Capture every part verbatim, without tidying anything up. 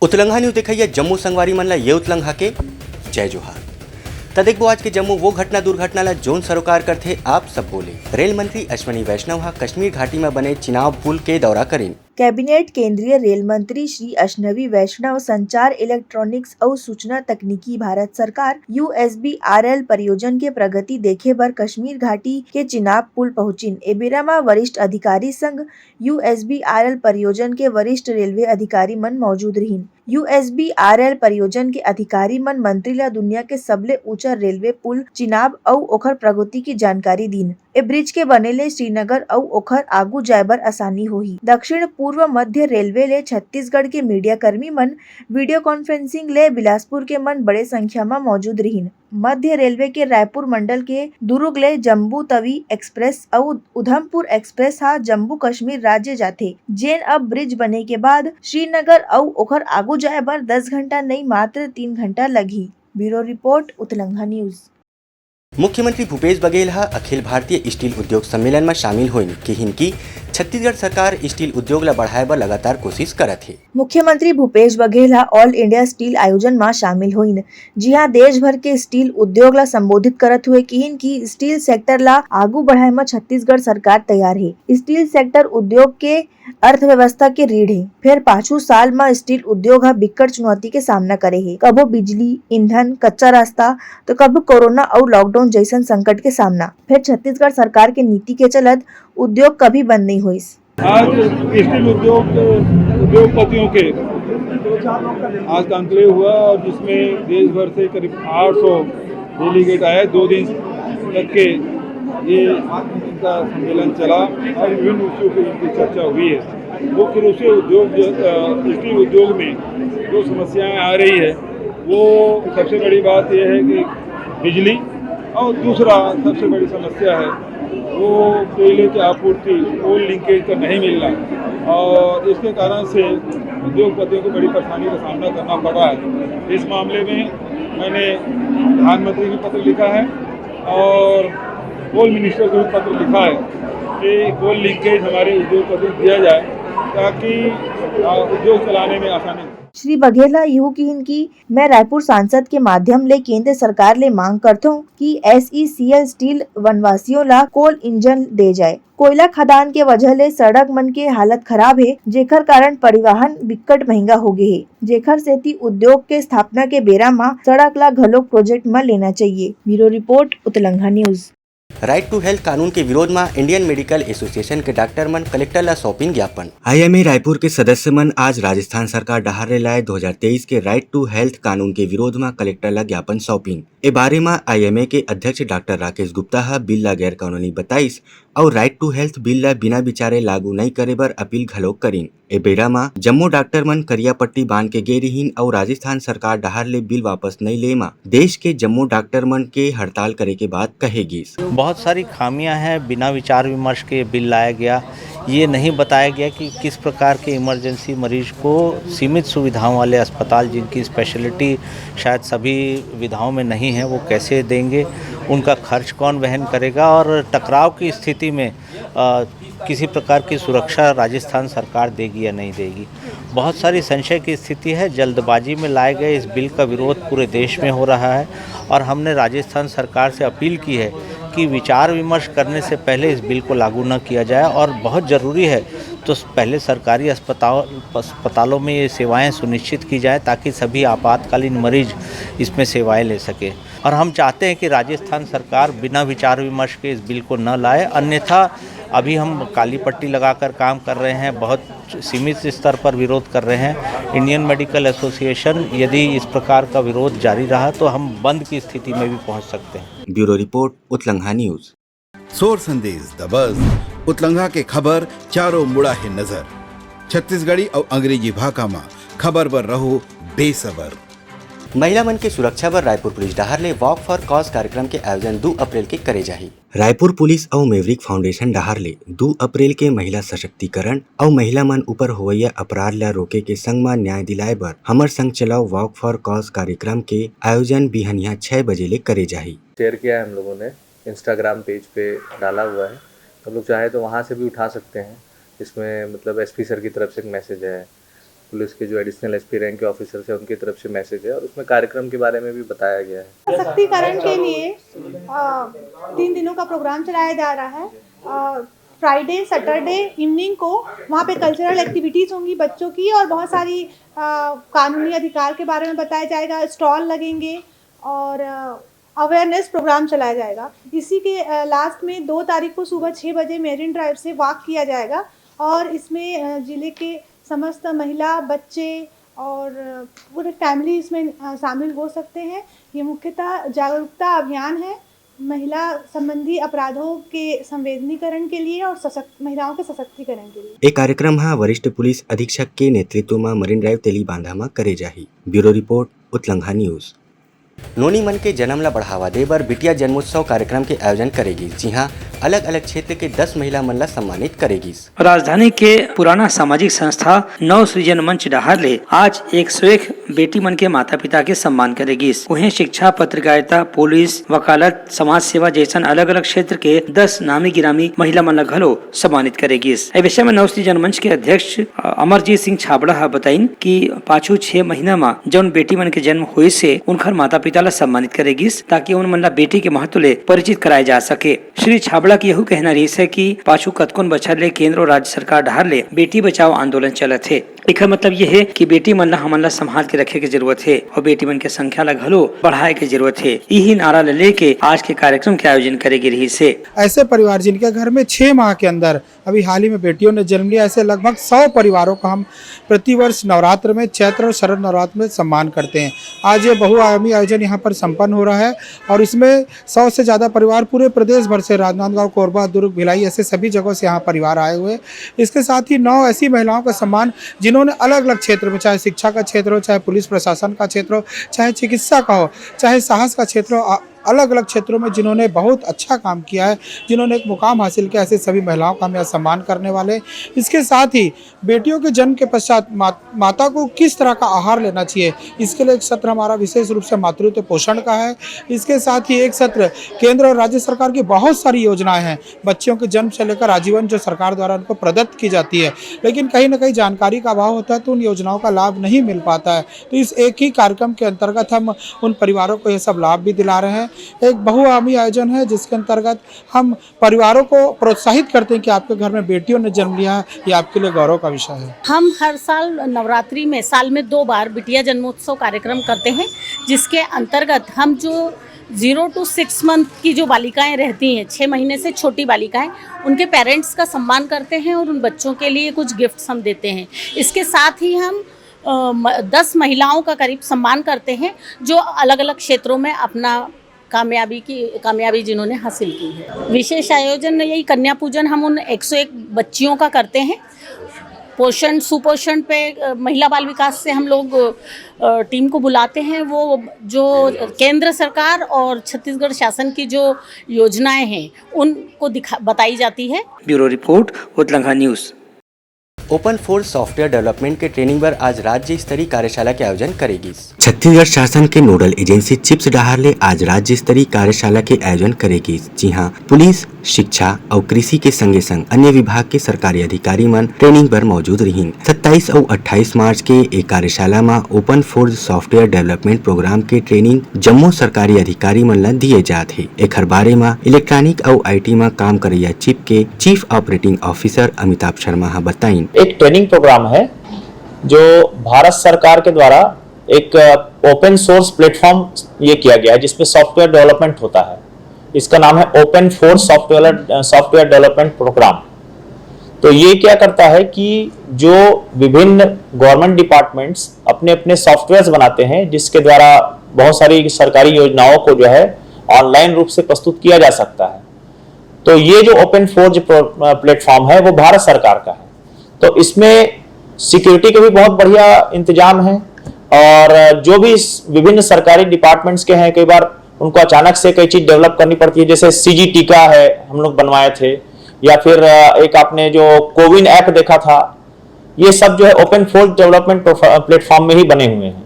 उतलंघा news देखइया जम्मो संगवारी मन ला ये उतलंघा के जय जोहार। त देखबो आज के जम्मो वो घटना दुर्घटना ला जोन सरोकार करथे आप सब बोले। रेल मंत्री अश्विनी वैष्णव हा कश्मीर घाटी में बने चिनाब पुल के दौरा करिन। कैबिनेट केंद्रीय रेल मंत्री श्री अश्विनी वैष्णव संचार, इलेक्ट्रॉनिक्स अउ सूचना तकनीकी भारत सरकार, यू एस बी आर एल परियोजन के प्रगति देखे बर कश्मीर घाटी के चिनाब पुल पहुंचिन। ए बेरा म वरिष्ठ अधिकारी संग यू एस बी आर एल परियोजन के वरिष्ठ रेलवे अधिकारी मन मौजूद रिहिन। यू एस बी आर एल परियोजन के अधिकारी मन मंत्री ला दुनिया के सबले ऊंचा रेलवे पुल चिनाब अउ ओखर प्रगति की जानकारी दीन। ए ब्रिज के बने ले श्रीनगर अउ ओखर आगू जाय बर आसानी होही। दक्षिण पूर्व मध्य रेलवे ले छत्तीसगढ़ के मीडिया कर्मी मन वीडियो कॉन्फ्रेंसिंग ले बिलासपुर के मन बड़े संख्या म मौजूद रिहिन। मध्य रेलवे के रायपुर मंडल के दुर्ग ले जम्मू तवी एक्सप्रेस अउ उधमपुर एक्सप्रेस हा जम्मू कश्मीर राज्य जाथे, जेन अब ब्रिज बने के बाद श्रीनगर अउ ओखर आगू जाय बर दस घंटा नई, मात्र तीन घंटा लगही। Bureau report, Utlangha news. मुख्यमंत्री भूपेश बघेल ह अखिल भारतीय स्टील उद्योग सम्मेलन म शामिल होइन, किहिन कि छत्तीसगढ़ सरकार स्टील उद्योग ल बढ़ाय बर लगातार कोशिश करत हे। मुख्यमंत्री भूपेश बघेल ह ऑल इंडिया स्टील आयोजन म शामिल होइन, जिहां देश भर के स्टील उद्योग ल संबोधित करत हुए किहिन कि स्टील सेक्टर ल आगू बढ़ाय म छत्तीसगढ़ सरकार तैयार हे। स्टील सेक्टर उद्योग के अर्थव्यवस्था के रीढ़ हे। फेर पाछू साल म स्टील उद्योग ह बिकट चुनौती के सामना करे हे, कभो बिजली, ईंधन, कच्चा रास्ता, तो कभो कोरोना अउ लॉकडाउन जइसन संकट के सामना। फेर छत्तीसगढ़ सरकार के नीति के चलत उद्योग कभी बंद नइ होइस। आज स्टील उद्योग, उद्योगपतियों के आज कॉन्क्लेव हुआ और जिसमें देश भर से करीब आठ सौ डेलीगेट आए। दो दिन तक के ये इनका सम्मेलन चला और विभिन्न विषयों पर इनकी चर्चा हुई है। मुख्य रूप से उद्योग, अ, स्टील उद्योग में जो समस्याएं आ रही है, वो सबसे बड़ी बात यह है कि बिजली, और दूसरा सबसे बड़ी समस्या है वो कोयले की आपूर्ति, कोल लिंकेज का नहीं मिलना, और इसके कारण से उद्योगपतियों को बड़ी परेशानी का सामना करना पड़ रहा है। इस मामले में मैंने प्रधानमंत्री को पत्र लिखा है और कोल मिनिस्टर को भी पत्र लिखा है कि कोल लिंकेज हमारे उद्योगपतियों को दिया जाए, ताकि, आ, उद्योग चलाने में आसानी हो। श्री बघेल ह इहू किहिन कि मैं रायपुर सांसद के माध्यम ले केंद्र सरकार ले मांग करथों कि S E C L steel वनवासियों ला कोल इंजन दे जाए। कोयला खदान के वजह ले सड़क मन के हालत खराब हे, जेखर कारण परिवहन बिक्कट महंगा हो गे हे, जेखर सेती उद्योग के स्थापना के बेरा म सड़क ला घलोक प्रोजेक्ट म लेना चाहिए। Bureau report, Utlangha news. Right to health कानून के विरोध म इंडियन मेडिकल एसोसिएशन के डॉक्टर मन कलेक्टर ला सौंपिन ज्ञापन। आई एम ए रायपुर के सदस्य मन आज राजस्थान सरकार डहार ले लाए दो हज़ार तेईस के राइट टू हेल्थ कानून के विरोध म कलेक्टर ला ज्ञापन सौंपिन। ए बारे म आई एम ए के अध्यक्ष डॉक्टर राकेश गुप्ता ह बिल ला गैर कानूनी बताइस अउ राइट टू हेल्थ बिल ला बिना विचारे लागू नइ करे बर अपील घलोक करिन। ए बेरा म जम्मो डॉक्टर मन करिया पट्टी बांध के गे रिहिन अउ राजस्थान सरकार डहार ले बिल वापस नइ ले म देश के जम्मो डॉक्टर मन के हड़ताल करे के बात कहे गिस। बहुत सारी खामियां हैं, बिना विचार विमर्श के ये बिल लाया गया। ये नहीं बताया गया कि किस प्रकार के इमरजेंसी मरीज को सीमित सुविधाओं वाले अस्पताल, जिनकी स्पेशलिटी शायद सभी विधाओं में नहीं है, वो कैसे देंगे, उनका खर्च कौन वहन करेगा और टकराव की स्थिति में, अ, किसी प्रकार की सुरक्षा राजस्थान सरकार देगी या नहीं देगी। बहुत सारी संशय की स्थिति है। जल्दबाजी में लाए गए इस बिल का विरोध पूरे देश में हो रहा है और हमने राजस्थान सरकार से अपील की है कि विचार विमर्श करने से पहले इस बिल को लागू न किया जाए और बहुत ज़रूरी है तो पहले सरकारी अस्पताल, अस्पतालों में ये सेवाएं सुनिश्चित की जाएं, ताकि सभी आपातकालीन मरीज इसमें सेवाएं ले सकें। और हम चाहते हैं कि राजस्थान सरकार बिना विचार विमर्श के इस बिल को न लाए, अन्यथा अभी हम काली पट्टी लगाकर काम कर रहे हैं, बहुत सीमित स्तर पर विरोध कर रहे हैं। इंडियन मेडिकल एसोसिएशन यदि इस प्रकार का विरोध जारी रहा तो हम बंद की स्थिति में भी पहुंच सकते हैं। Bureau report, Utlangha news. सोर संदेश द बज, उतलंघा के खबर चारों मुड़ा हे नजर। छत्तीसगढ़ी अउ अंग्रेजी भाखा म खबर बर रहो बेसबर। महिला मन के सुरक्षा बर रायपुर पुलिस डहार ले वॉक फॉर कॉज कार्यक्रम के आयोजन दू अप्रैल के करे जाही। रायपुर पुलिस अउ मेवरिक फाउंडेशन डहार ले दू अप्रैल के महिला सशक्तिकरण अउ महिला मन ऊपर होवइया अपराध ला रोके के संग म न्याय दिलाए बर हमर संग चलाओ वॉक फॉर कॉज कार्यक्रम के आयोजन बिहनिया छह बजे ले करे जाही। शेयर किया है हम लोगों ने, इंस्टाग्राम पेज पे डाला हुआ है, तो हम लोग चाहे तो वहाँ से भी उठा सकते हैं। इसमें मतलब एसपी सर की तरफ से एक मैसेज है, पुलिस के जो एडिशनल एसपी रैंक के ऑफिसर्स हैं, उनकी तरफ से मैसेज है और उसमें कार्यक्रम के बारे में भी बताया गया है। सशक्तिकरण के लिए अ, तीन दिनों का प्रोग्राम चलाया जा रहा है। फ्राइडे, सैटरडे इवनिंग को वहाँ पे कल्चरल एक्टिविटीज़ होंगी बच्चों की, और बहुत सारी अ, कानूनी अधिकार के बारे में बताया जाएगा, स्टॉल लगेंगे और अवेयरनेस प्रोग्राम चलाया जाएगा। इसी के लास्ट में दो तारीख को सुबह छः बजे मेरिन ड्राइव से वॉक किया जाएगा और इसमें अ, जिले के समस्त महिला, बच्चे और अ, पूरे फैमिली इसमें अ, शामिल हो सकते हैं। ये मुख्यतः जागरूकता अभियान है महिला संबंधी अपराधों के संवेदनीकरण के लिए और सशक्त, महिलाओं के सशक्तिकरण के लिए। ए कार्यक्रम ह वरिष्ठ पुलिस अधीक्षक के नेतृत्व म मरीन ड्राइव तेली बांधा म करे जाही। Bureau report, Utlangha news. नोनी मन के जन्म ला बढ़ावा दे बर बिटिया जन्मोत्सव कार्यक्रम के आयोजन करे गिस, जिहां अलग-अलग क्षेत्र के दस महिला मन ला सम्मानित करे गिस। राजधानी के पुराना सामाजिक संस्था नव सृजन मंच डहार ले आज एक सौ एक बेटी मन के माता-पिता के सम्मान करे गिस। उहें शिक्षा, पत्रकारिता, पुलिस, वकालत, समाज सेवा जैसन अलग-अलग क्षेत्र के दस नामी गिरामी महिला मन ला घलो सम्मानित करे गिस। ए विषय में नव सृजन मंच के अध्यक्ष, अ, अमरजीत सिंह छाबड़ा ह बताइन कि पाछू छह महीना म जउन बेटी मन के जन्म होइस हे, उनखर माता-पिता ला सम्मानित करे गिस, ताकि उन मन ला बेटी के महत्व ले परिचित कराए जा सके। श्री छाबड़ा के यहू कहना रहिस हे कि पाछू कतकोन बछर ले केंद्र अउ राज्य सरकार डहार ले बेटी बचाओ आंदोलन चलत हे। एखर मतलब ये हे कि बेटी मन ला हमन ला संभाल के रखे के जरूरत हे अउ बेटी मन के संख्या ला घलो बढ़ाए के जरूरत हे। इही नारा ला लेके आज के कार्यक्रम के आयोजन करे गे रहिस हे। ऐसे परिवार जिनके घर में छह माह के अंदर अभी हाल ही में बेटियों ने जन्म लिया, ऐसे लगभग सौ परिवारों का हम प्रतिवर्ष नवरात्र में, चैत्र और शरद नवरात्र में सम्मान करते हैं। आज ये बहुआयामी आयोजन यहाँ पर संपन्न हो रहा है और इसमें सौ से ज़्यादा परिवार पूरे प्रदेश भर से, राजनांदगांव, कोरबा, दुर्ग, भिलाई, ऐसे सभी जगहों से यहाँ परिवार आए हुए हैं। इसके साथ ही नौ ऐसी महिलाओं का सम्मान जिन्होंने अलग-अलग क्षेत्र में, चाहे शिक्षा का क्षेत्र हो, चाहे पुलिस प्रशासन का क्षेत्र हो, चाहे चिकित्सा का हो, चाहे साहस का क्षेत्र हो, अ, अलग-अलग क्षेत्रों में जिन्होंने बहुत अच्छा काम किया है, जिन्होंने एक मुकाम हासिल किया, ऐसे सभी महिलाओं का हम यहाँ सम्मान करने वाले हैं। इसके साथ ही बेटियों के जन्म के पश्चात मा-, माता को किस तरह का आहार लेना चाहिए, इसके लिए एक सत्र हमारा विशेष रूप से मातृत्व पोषण का है। इसके साथ ही एक सत्र केंद्र और राज्य सरकार की बहुत सारी योजनाएं हैं, बच्चियों के जन्म से लेकर आजीवन जो सरकार द्वारा उनको प्रदत्त की जाती है, लेकिन कहीं ना कहीं जानकारी का अभाव होता है तो उन योजनाओं का लाभ नहीं मिल पाता है। तो इस एक ही कार्यक्रम के अंतर्गत हम उन परिवारों को ये सब लाभ भी दिला रहे हैं। एक बहुआयामी आयोजन है जिसके अंतर्गत हम परिवारों को प्रोत्साहित करते हैं कि आपके घर में बेटियों ने जन्म लिया है, ये आपके लिए गौरव का विषय है। हम हर साल नवरात्रि में, साल में दो बार बिटिया जन्मोत्सव कार्यक्रम करते हैं, जिसके अंतर्गत हम जो ज़ीरो टू सिक्स मंथ की जो बालिकाएं रहती हैं, छः महीने से छोटी बालिकाएं, उनके पेरेंट्स का सम्मान करते हैं और उन बच्चों के लिए कुछ गिफ्ट्स हम देते हैं। इसके साथ ही हम अ, म-, दस महिलाओं का करीब सम्मान करते हैं, जो अलग-अलग क्षेत्रों में अपना कामयाबी की, कामयाबी जिन्होंने हासिल की है। विशेष आयोजन यही कन्या पूजन हम उन एक सौ एक बच्चियों का करते हैं। पोषण, सुपोषण पे, अ, महिला बाल विकास से हम लोग, अ, टीम को बुलाते हैं। वो जो केंद्र सरकार और छत्तीसगढ़ शासन की जो योजनाएं हैं, उनको दिखा-, बताई जाती है। Bureau report, Utlangha news. Open force software development के ट्रेनिंग बर आज राज्य स्तरीय कार्यशाला के आयोजन करे गिस। छत्तीसगढ़ शासन के नोडल एजेंसी चिप्स डहार ले आज राज्य स्तरीय कार्यशाला के आयोजन करे गिस, जिहां पुलिस, शिक्षा अउ कृषि के संगे संग अन्य विभाग के सरकारी अधिकारी मन ट्रेनिंग बर मौजूद रिहिन। सत्ताईस अउ अट्ठाईस मार्च के ए कार्यशाला म open force software development program के ट्रेनिंग जम्मो सरकारी अधिकारी मन ल दिए जात हे। एखर बारे म इलेक्ट्रॉनिक अउ आईटी म काम करइया चिप के chief operating officer Amitabh Sharma ह बताइन। एक ट्रेनिंग प्रोग्राम है जो भारत सरकार के द्वारा एक ओपन सोर्स प्लेटफॉर्म ये किया गया है, जिसमें सॉफ्टवेयर डेवलपमेंट होता है। इसका नाम है open force software, software development program. तो ये क्या करता है कि जो विभिन्न गवर्नमेंट डिपार्टमेंट्स अपने अपने सॉफ्टवेयर्स बनाते हैं, जिसके द्वारा बहुत सारी सरकारी योजनाओं को जो है ऑनलाइन रूप से प्रस्तुत किया जा सकता है। तो ये जो ओपन फोर्स प्लेटफॉर्म है, वो भारत सरकार का है। तो इसमें सिक्योरिटी के भी बहुत बढ़िया इंतजाम है और जो भी स-, विभिन्न सरकारी डिपार्टमेंट्स के हैं, कई बार उनको अचानक से कई चीज़ डेवलप करनी पड़ती है। जैसे सीजी टीका है, हम लोग बनवाए थे, या फिर, अ, एक आपने जो कोविन ऐप देखा था, ये सब जो है ओपन फोर्स डेवलपमेंट प्लेटफॉर्म में ही बने हुए हैं।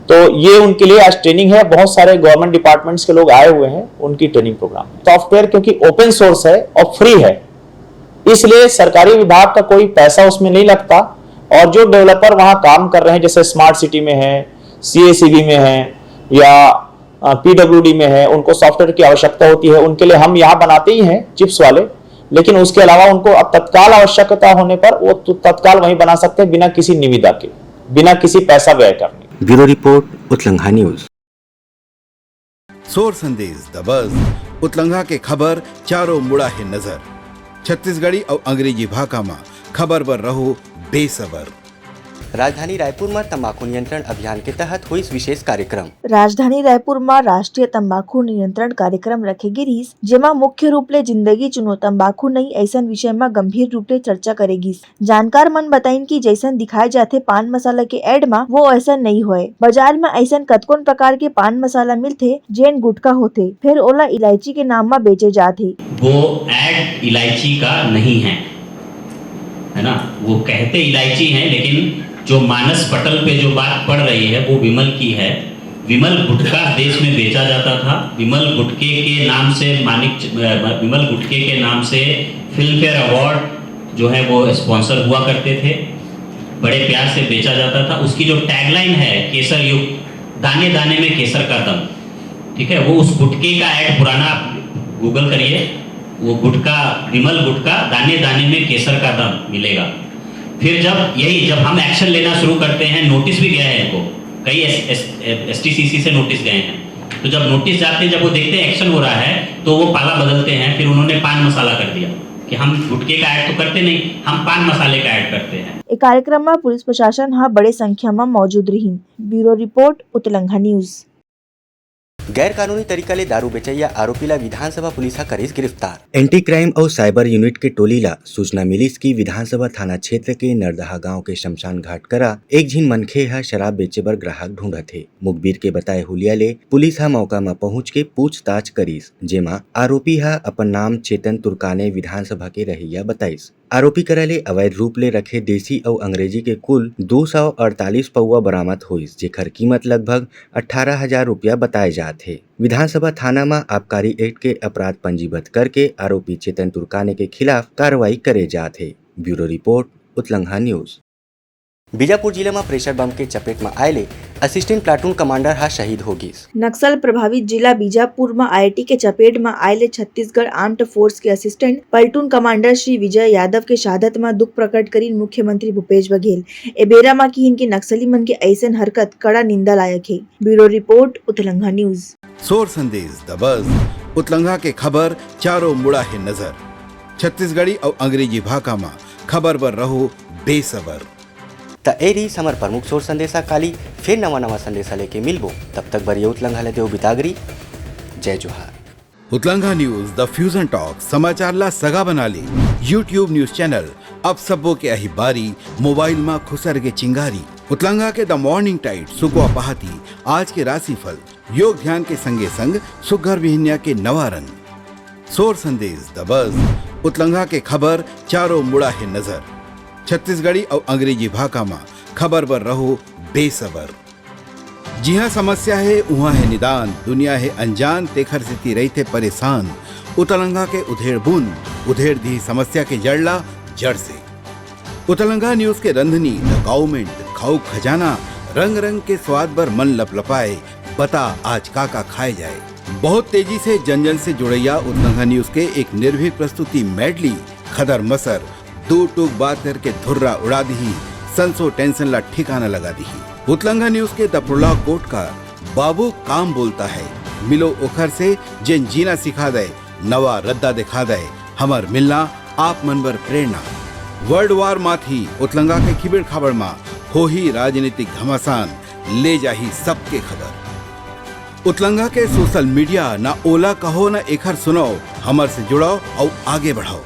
तो ये उनके लिए आज ट्रेनिंग है, बहुत सारे गवर्नमेंट डिपार्टमेंट्स के लोग आए हुए हैं, उनकी ट्रेनिंग प्रोग्राम है। सॉफ्टवेयर क्योंकि ओपन सोर्स है और फ्री है, इसलिए सरकारी विभाग का कोई पैसा उसमें नहीं लगता और जो डेवलपर वहाँ काम कर रहे हैं, जैसे स्मार्ट सिटी में है, सीएसीबी में है या पीडब्ल्यूडी में है, उनको सॉफ्टवेयर की आवश्यकता होती है, उनके लिए हम यहाँ बनाते ही हैं चिप्स वाले। लेकिन उसके अलावा उनको अब तत्काल आवश्यकता होने पर वो तु- तत्काल वहीं बना सकते हैं, बिना किसी निविदा के, बिना किसी पैसा व्यय करने। Bureau report, Utlangha news. सोर संदेश द बज, उतलंघा के खबर चारों मुड़ा हे नजर। छत्तीसगढ़ी अउ अंग्रेजी भाखा म खबर बर रहो बेसबर। राजधानी रायपुर म तंबाकू नियंत्रण अभियान के तहत होइस विशेष कार्यक्रम। राजधानी रायपुर म राष्ट्रीय तंबाकू नियंत्रण कार्यक्रम रखे गे रिहिस, जेमा मुख्य रूप ले जिंदगी चुनो तंबाकू नहीं अइसन विषय म गंभीर रूप ले चर्चा करे गिस। जानकार मन बताइन कि जइसन दिखाए जाथे पान मसाला के एड म, वो अइसन नइ होय। बाजार म अइसन कतकोन प्रकार के पान मसाला मिलथे, जेन गुटखा होथे, फेर ओला इलायची के नाम म बेचे जात हे। वो एड इलायची का नहीं है, है ना? वो कहते इलायची है, लेकिन जो मानस पटल पे जो बात पड़ रही है, वो विमल की है। विमल गुटखा देश में बेचा जाता था। विमल गुटखे के नाम से मानिक, अ, विमल गुटखे के नाम से फिल्म फेयर अवार्ड जो है, वो स्पॉन्सर हुआ करते थे, बड़े प्यार से बेचा जाता था। उसकी जो टैगलाइन है, "केसर युक्त, दाने दाने में केसर का दम", ठीक है, वो उस गुटखे का एड पुराना आप गूगल करिए, वो गुटखा, विमल गुटखा, "दाने दाने में केसर का दम" मिलेगा। फिर जब यही, जब हम एक्शन लेना शुरू करते हैं, नोटिस भी गया है इनको, कई एस, एस, एसटीसीसी से नोटिस गए हैं, तो जब नोटिस जाते हैं, जब वो देखते हैं एक्शन हो रहा है, तो वो पाला बदलते हैं। फिर उन्होंने पान मसाला कर दिया कि हम गुटखे का ऐड तो करते नहीं, हम पान मसाले का ऐड करते हैं। ए कार्यक्रम म पुलिस प्रशासन ह बड़े संख्या म मौजूद रिहिन। Bureau report, Utlangha news. गैर कानूनी तरीका ले दारू बेचइया आरोपी ला विधानसभा पुलिस ह करिस गिरफ्तार। एंटी क्राइम अउ साइबर यूनिट के टोली ला सूचना मिलिस कि विधानसभा थाना क्षेत्र के नरदहा गांव के शमशान घाट करा एक झिन मनखे ह शराब बेचे बर ग्राहक ढूंढत हे। मुखबिर के बताए हुलिया ले पुलिस ह मौका म पहुंच के पूछताछ करिस, जेमा आरोपी ह अपन नाम चेतन तुर्काने विधानसभा के रहइया बताइस। आरोपी करा ले अवैध रूप ले रखे देसी अउ अंग्रेजी के कुल दो सौ अड़तालीस पउवा बरामद होइस, जेखर कीमत लगभग अट्ठारह हजार रुपया बताए जात हे। विधानसभा थाना म आबकारी एक्ट के अपराध पंजीबद्ध करके आरोपी चेतन तुर्काने के खिलाफ कार्रवाई करे जात हे। Bureau report, Utlangha news. Bijapur जिला म प्रेशर बम के चपेट म आए ले असिस्टेंट प्लाटून कमांडर ह शहीद हो गिस। नक्सल प्रभावित जिला बीजापुर म आईईडी के चपेट म आए ले छत्तीसगढ़ आर्म्ड फोर्स के assistant platoon commander Shri Vijay Yadav के शहादत म दुख प्रकट करिन मुख्यमंत्री भूपेश बघेल। ए बेरा म किहिन कि नक्सली मन के अइसन हरकत कड़ा निंदा लायक हे। Bureau report, Utlangha news. सोर संदेश द बज, उतलंघा के खबर चारों मुड़ा हे नजर। छत्तीसगढ़ी अउ अंग्रेजी भाखा म खबर बर रहो बेसबर। त ए रिहिस हमर प्रमुख सोर संदेशा। काली फेर नवा नवा संदेशा लेके मिलबो। तब तक बर ये उतलंघा ले देव बिदागरी। जय जोहार। उतलंघा न्यूज, द फ्यूजन टॉक, समाचार ला सगा बना ले। YouTube न्यूज चैनल, अब सबो के अही बारी, मोबाइल मा खुसर के चिंगारी। उतलंघा के द मॉर्निंग टाइड, सुकवा पहाती, आज के राशिफल, योग ध्यान के संगे संग सुघर बिहनिया के नवा रंग। सोर संदेश, द बज, उतलंघा के खबर, चारों मुड़ा हे नजर। छत्तीसगढ़ी अउ अंग्रेजी भाखा मा खबर बर रहो बेसबर। जिहाँ समस्या हे, उहाँ हे निदान, दुनिया हे अनजान, तेखर सेती रहिथे परेशान। उतलंघा के उधेड़ बुन, उधेड़ दिही समस्या के जड़ ला जड़ से। उतलंघा न्यूज के रंधनी, द गाउमेंट, खाऊ खजाना, रंग रंग के स्वाद बर मन लपलपाए, बता आज का का खाए जाए। बहुत तेजी से जन जन से जुड़ैया उतलंघा न्यूज के एक निर्भीक प्रस्तुति मेडली, खदर मसर, दू टूक बात करके धुर्रा उड़ा दिही, संसो टेंशन ला ठिकाना लगा दिही। उतलंघा न्यूज के द प्रोलॉग कोट का बाबू काम बोलता है, मिलो ओखर से जेन जीना सिखा दे, नवा रद्दा दिखा दे, हमर मिलना आप मन बर प्रेरणा। वर्ल्ड वार माथी उतलंघा के खिबेड़ खाबड़ मा होही राजनीतिक घमासान, ले जाही सबके खबर। उतलंघा के सोशल मीडिया, ना ओला कहो ना एखर सुनाओ, हमर से जुड़ाओ अउ आगे बढ़ाओ।